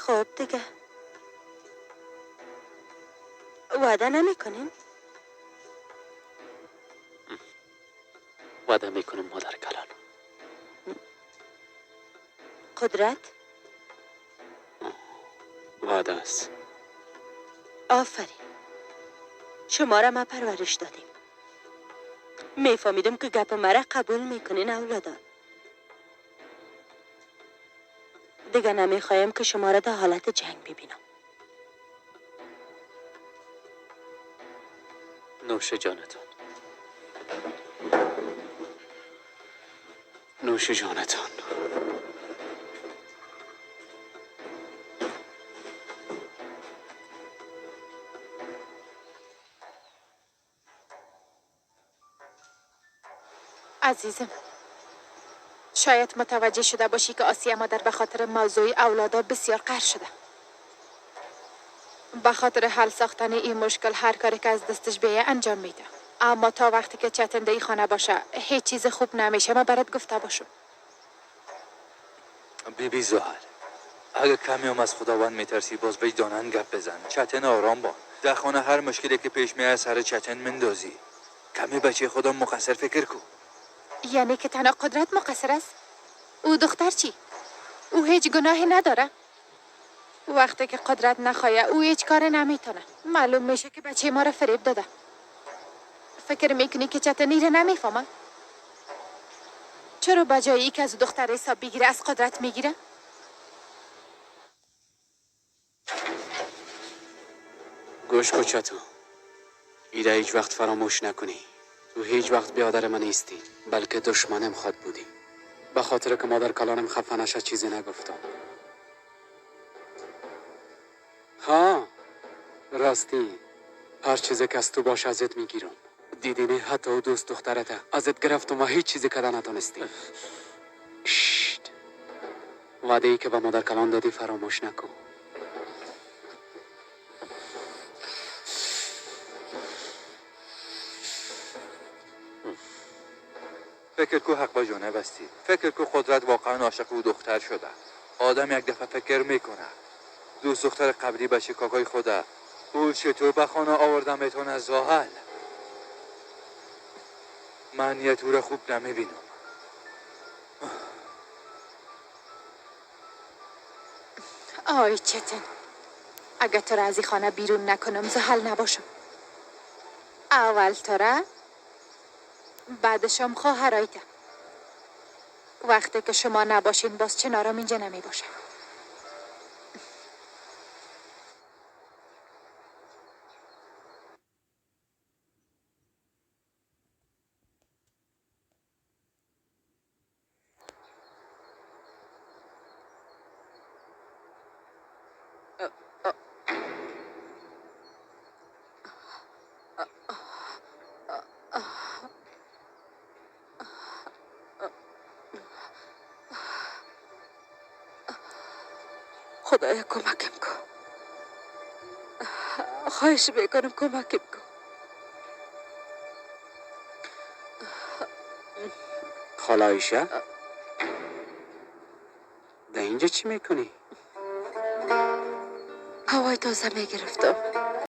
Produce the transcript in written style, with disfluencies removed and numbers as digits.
خب دیگه وعده نمیکنین؟ وعده میکنم مادر کلان. قدرت؟ وعده است. آفرین، شما را ما پرورش دادیم. میفهمیدم که گپ مرا قبول میکنین اولادان. دیگه نمیخوایم که شما را در حالت جنگ ببینم. نوش جانتان، نوش جانتان. عزیزم، شاید متوجه شده باشی که آسیه مادر به خاطر موضوع اولادا بسیار قهر شده. به خاطر حل ساختن این مشکل هر کاری که از دستش بیه انجام میده. اما تا وقتی که چتن در خانه باشه هیچ چیز خوب نمیشه. من برات گفته باشم. بی بی زحل، اگه کمی هم از خداوند میترسی باز وجدانن گپ بزن. چتن آرام بان. در خانه هر مشکلی که پیش میاد سر چتن مندازی. کمی بچه خدا مقصر فکر کو. یعنی که تنها قدرت مقصر است؟ او دختر چی؟ او هیچ گناهی نداره. وقتی که قدرت نخواه او هیچ کار نمیتونه. معلوم میشه که بچه ما را فریب داده. فکر میکنی که چتنی را نمیفهمه؟ چرا بجایی که از دختر حساب بگیره از قدرت میگیره؟ گوش کن چتو، ایره هیچ وقت فراموش نکنی. تو هیچ وقت بیادر من نیستی، بلکه دشمنم خواد بودی. به خاطر که مادر کلانم خفه نشه چیزی نگفتم. ها راستی، هر چیزی که از تو باشه ازت میگیرم. دیدی نه، حتی او دوست دخترته ازت گرفتم و هیچ چیزی کده نتونستی. ششت، وعده ای که به مادر کلان دادی فراموش نکن. فکر کو حق با جانب هستی. فکر کو قدرت واقعا عاشق او دختر شده. آدم یک دفعه فکر میکنه دوست دختر قبلی بچه کاکای خوده او چطور به خانه آوردم میتونه زحل. من یه طور خوب نمیبینم. آی چتن، اگه تو را از این خانه بیرون نکنم زحل نباشم. اول تو را، بعدشم خواهرایته. وقتی که شما نباشین باز چنارم اینجا نمی باشه. خدایا کمکم کن. خواهش میکنم کمکم کن. خاله عایشه، در اینجا چی میکنی؟ هوای تازه میگرفتم.